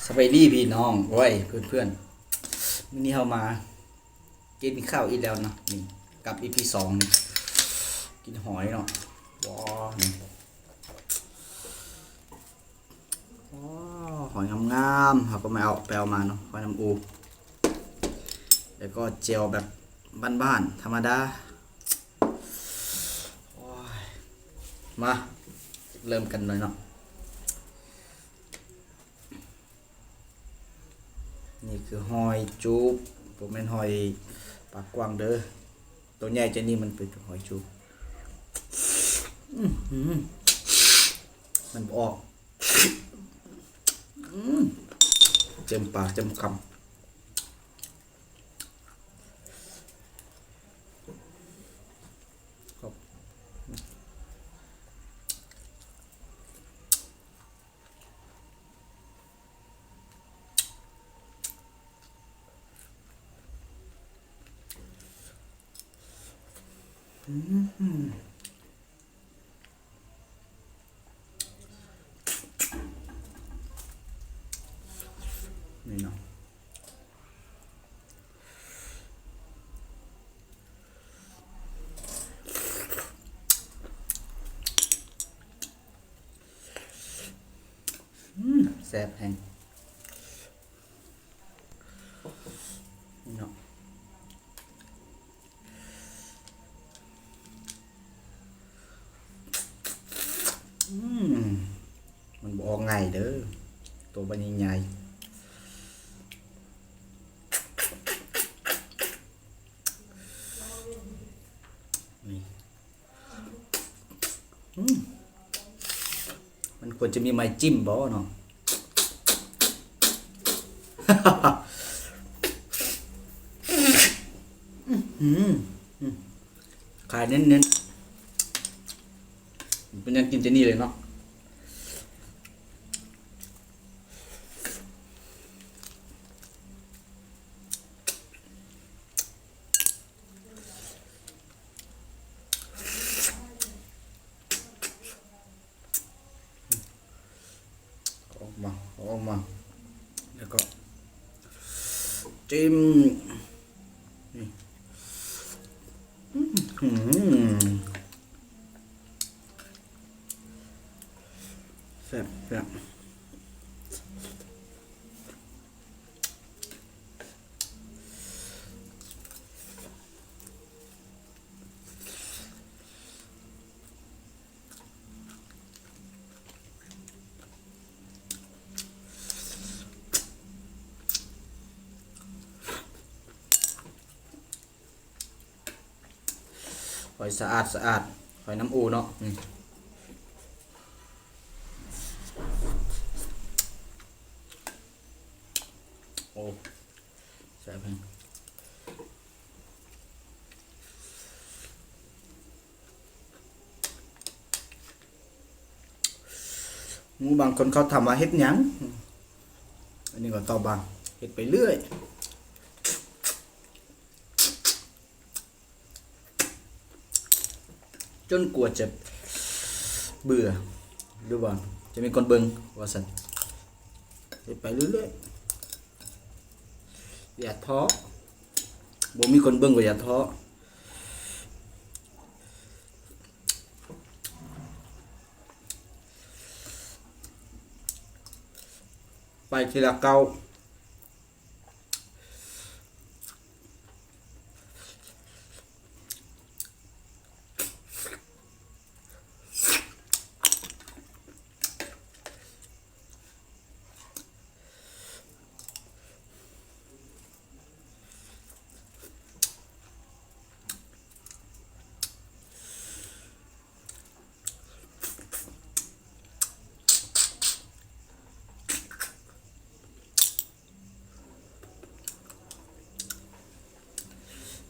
ສະບາຍດີພີ່ນ້ອງ ໂອ້ຍ ເພື່ອນໆ ມື້ນີ້ເຮົາມາກິນເຂົ້າອີກແລ້ວເນາະ ນີ້ກັບອີພີສອງນີ້ ກິນຫອຍເນາະ ວ້າ ນີ້ ໂອ້ ຫອຍງາມໆ ເຮົາກໍມາເອົາ ໄປເອົາມາເນາະ ຫອຍນ້ຳອູ ແລ້ວກໍແຈ່ວແບບບ້ານໆ ທຳມະດາ ໂອ້ຍ ມາເລີ່ມກັນເລີຍເນາະ. ນີ້ຄືຫອຍຈູບ ບໍ່ແມ່ນຫອຍປາກກວ້າງເດີ້ ໂຕໃຫຍ່ຈັ່ງນີ້ມັນເປັນຫອຍຈູບ ອື ມັນບໍ່ອອກ ອື ເຕັມປາກເຕັມຄຳ. ນີ້ເນາະ ອືມ ແຊບແຮງ ເນາະ ອືມ ມັນບໍ່ອອກງ່າຍເດີ້ ໂຕບັກໃຫຍ່ໆ ນີ້. ອືມ ມັນຄວນຈະມີໄມ້ຈິ້ມບໍ່ເນາະ? ອືມ ອືມ ຂາຍເນັ້ນໆ ເປັນຫຍັງກິນແຕ່ນີ້ເລີຍເນາະ? ອອກມາ ອອກມາ ແລ້ວກໍຈິ້ມ ນີ້ ອືມ ແຊບ ແຊບ. ຫອຍສະອາດສະອາດ ຫອຍນ້ຳອູເນາະ ນີ້ ໂອ້ ແຊບແຮງ ໝູ່ບາງຄົນເຂົາຖາມວ່າເຮັດຫຍັງ? ອັນນີ້ກໍຕອບວ່າ ເຮັດໄປເລື້ອຍ ຈົນກວ່າຈະເບື່ອ ຫຼືວ່າຈະມີຄົນເບິ່ງວ່າຊັ້ນ ເຮັດໄປເລື້ອຍໆ ຢ່າທໍ້ ບໍ່ມີຄົນເບິ່ງກໍຢ່າທໍ້ ໄປທີລະກ້າວ.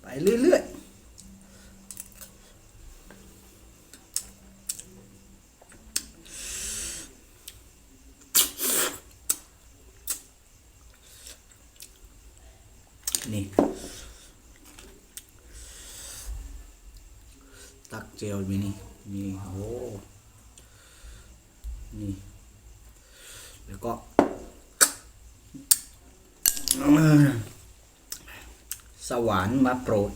ໄປເລື້ອຍໆ. ນີ້ ຕັກແຈ່ວໄປນີ້ ນີ້ ໂອ້ ນີ້ ແລ້ວກໍ ສະຫວານມາໂປດ.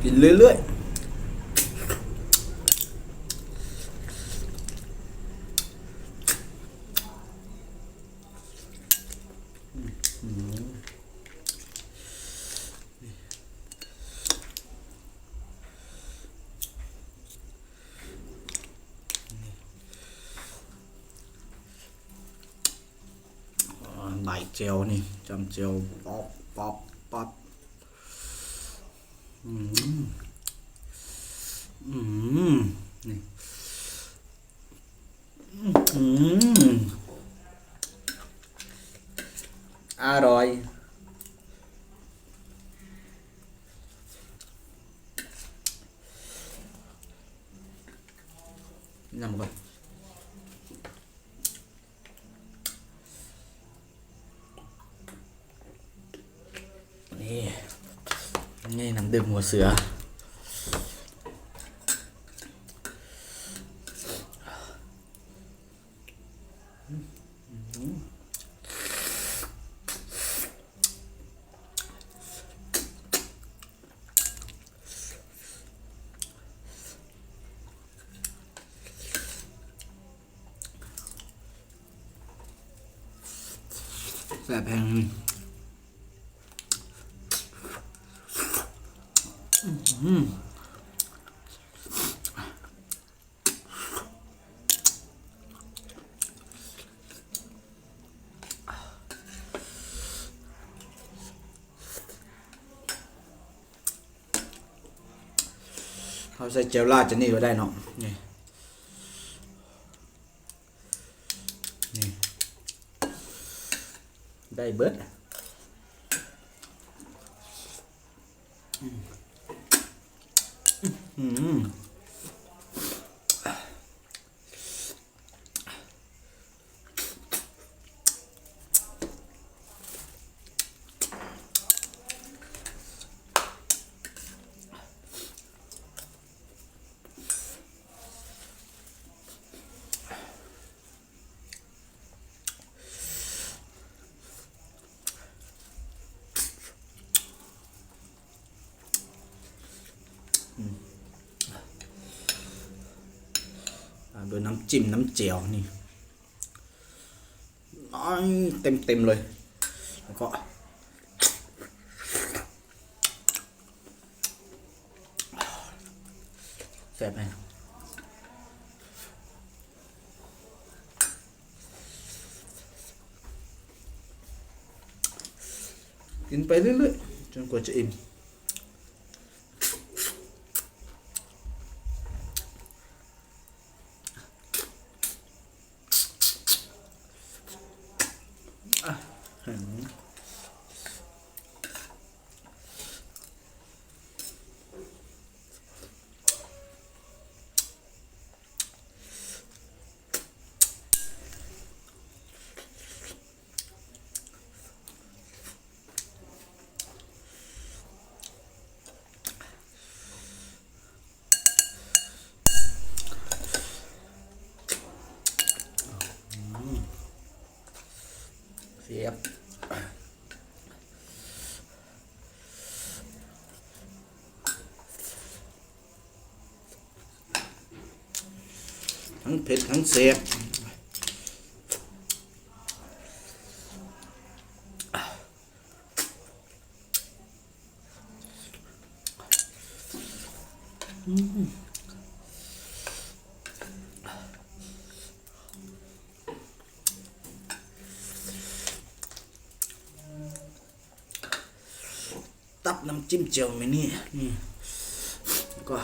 ກິນເລື້ອຍໆ. ໃບແຈ່ວນີ້ ຈ້ຳແຈ່ວ ປັອບ ປັອບ ປັອບ. ອືມ ອືມ ນີ້ ອືມ ອະລ່ອຍ. ນຳກ່ອນ. ນີ້ ນີ້ນ້ຳດື່ມຫົວເສືອ. ແຊບແຮງ. ເຮົາໃສ່ແຈ່ວລາດຈາກນີ້ກໍໄດ້ເນາະ ນີ້ ນີ້ ໄດ້ເບິດ. ອືມ ຕາມດ້ວຍນ້ຳຈິ້ມ ນ້ຳແຈ່ວນີ້ ເຕັມໆເລີຍ ແລ້ວກໍ ແຊບແຮງ. ກິນໄປເລື້ອຍໆ ຈົນກວ່າຈະອີ່ມ. ແຊບ ທັງເຜັດທັງແຊບ. ອືມ. ຕັບນ້ຳຈິ້ມແຈ່ວແມ່ນີ້ ນີ້ ແລ້ວກໍ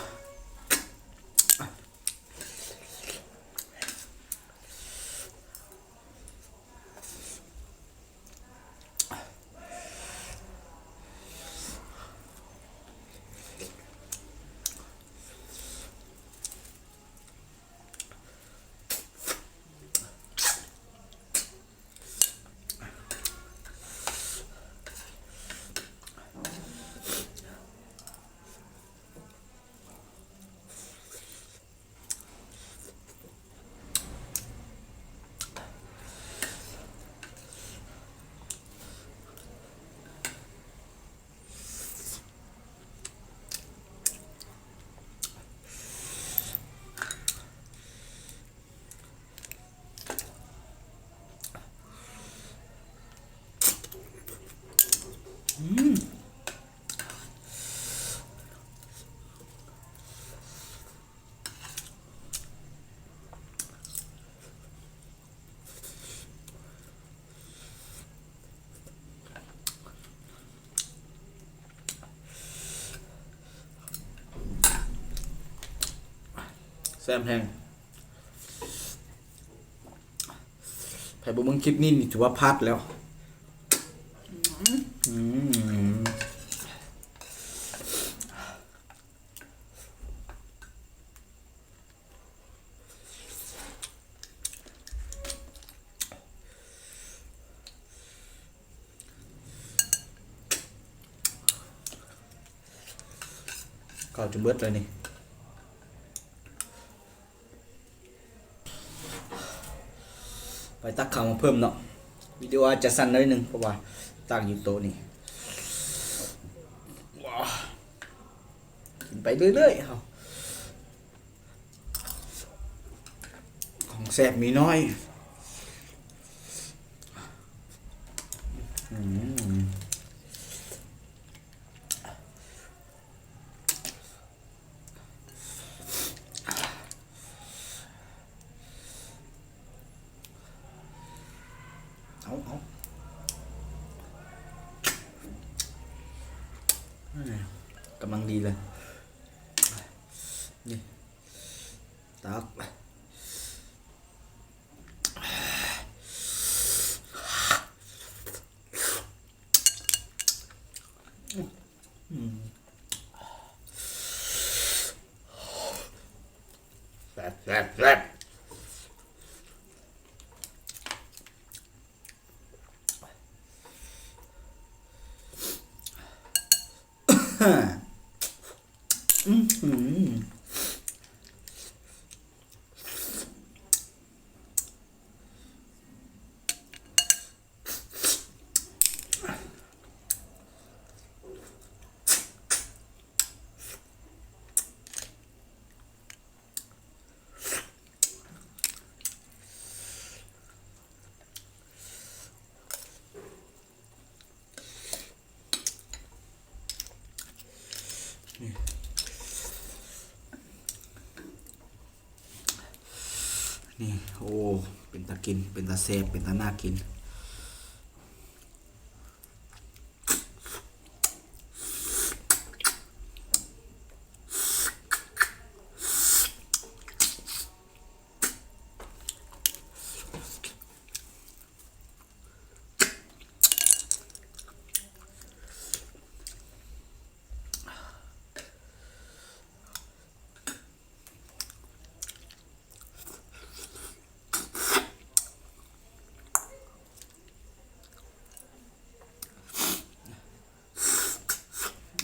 ແຊບແຮງ. ໃຜບໍ່ເບິ່ງຄລິບນີ້ ນີ້ຖືວ່າພາດແລ້ວ. ອືມ. ເຂົ້າຈົນເບິດແລ້ວນີ້. ໄປຕັກເຂົ້າມາເພີ່ມເນາະ. ວິດີໂອອາດຈະສັ້ນໜ້ອຍໜຶ່ງ ເພາະວ່າຕັກຢູ່ໂຕະນີ້. ກິນໄປເລື້ອຍໆ ເຮົາ. ຂອງແຊບມີນ້ອຍ. ອືມ. ເອົາ ເອົາ ກຳລັງດີເລີຍ ນີ້ ຕັກ. ແຊບ ແຊບ ແຊບ. ອືຫື. ນີ້ ນີ້ ໂອ້ ເປັນຕາກິນ ເປັນຕາແຊບ ເປັນຕາໜ້າກິນ.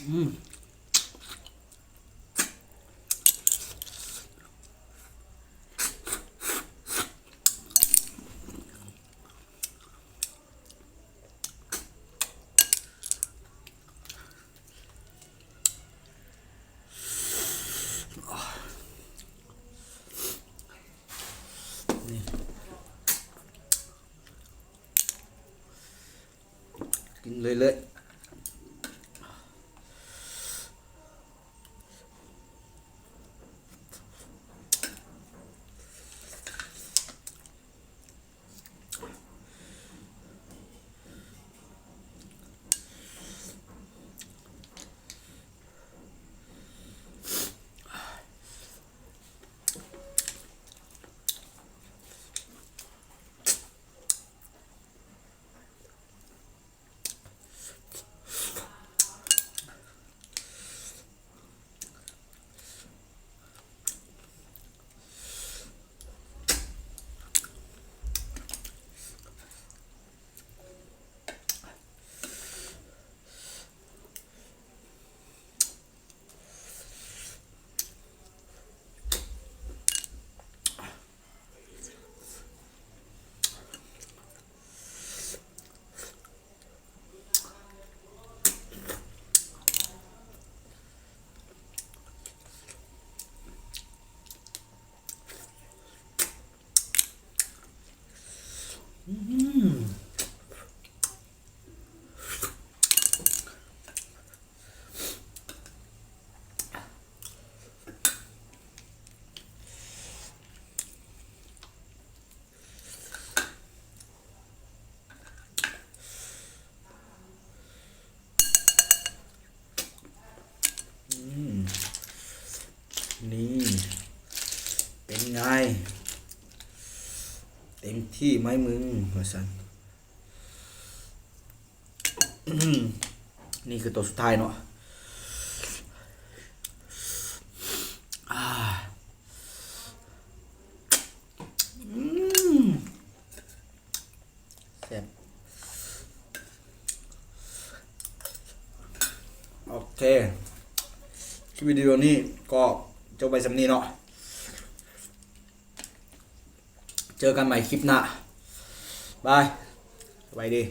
ອືມ. ນີ້ ກິນເລື້ອຍໆ. ອ ອືມ ອືມ ນີ້ ເປັນໄງ? ເຕັມທີ່ໄໝມຶງ ວ່າຊັ້ນ. ນີ້ຄືໂຕສຸດທ້າຍເນາະ. ອາ ອືມ ແຊບ. ໂອເຄ ຄລິບວິດີໂອນີ້ກໍຈົບໄວ້ສ່ຳນີ້ເນາະ. ເຈີກັນໃໝ່ຄລິບໜ້າ. ບາຍ. ສະບາຍດີ.